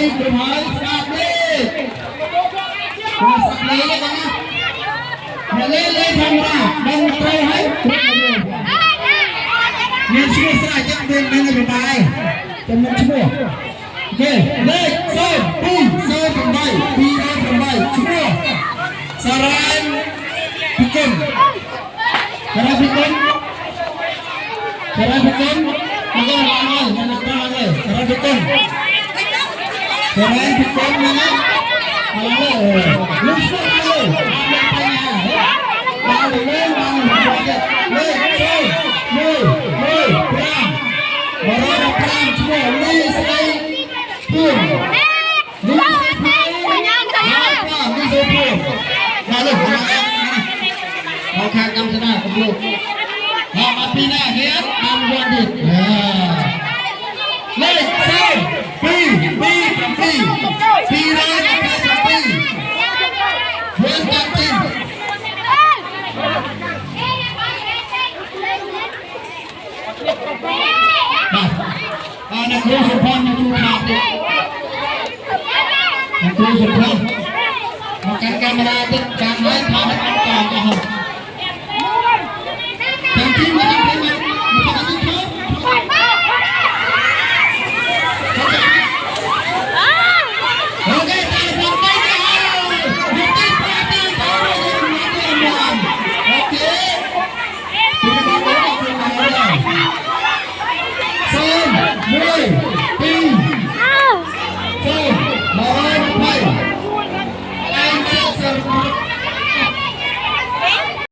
ហើយគ្រប់ហើយស្ដាប់លេខគាត់ស្ដាប់លេខហ្នឹងណាអ្នកលេខលេខធម្មតាដឹងត្រូវហើយគ្រប់មួយមានឈ្មោះស្រេចចឹងមានមានប្របាយចំណុចឈ្មោះគេលេខ0 2 0 8 2 8ឈ្មោះសារ៉ានពិគុណសារ៉ានពិគុណសារ៉ានពិគុណមកឡើងហើយមកឡើងហើយសារ៉ានពិគុណសារ៉ានពិគុណហ្នឹងណាមកឡើងលុះឈ្មោះឡើងមានបញ្ហាដល់លេខដល់លេខ0 1 1 5 115ឈ្មោះលីស្រីភួងលីស្រីភួងបាទលីស្រីភួងបាទលោកមកខាងកម្មសនាកំលោកមកមកពីណាគេបានវត្តទៀតលេខ0 2 2 7 227វត្តតាទីនបាទអរអ្នកគ្រូសុផាន់មកជួយខាងទៀតអ្នកគ្រូសុផាន់មកកាន់កាមេរ៉ាទៀតចាំហើយថតឲ្យអត់កងអស់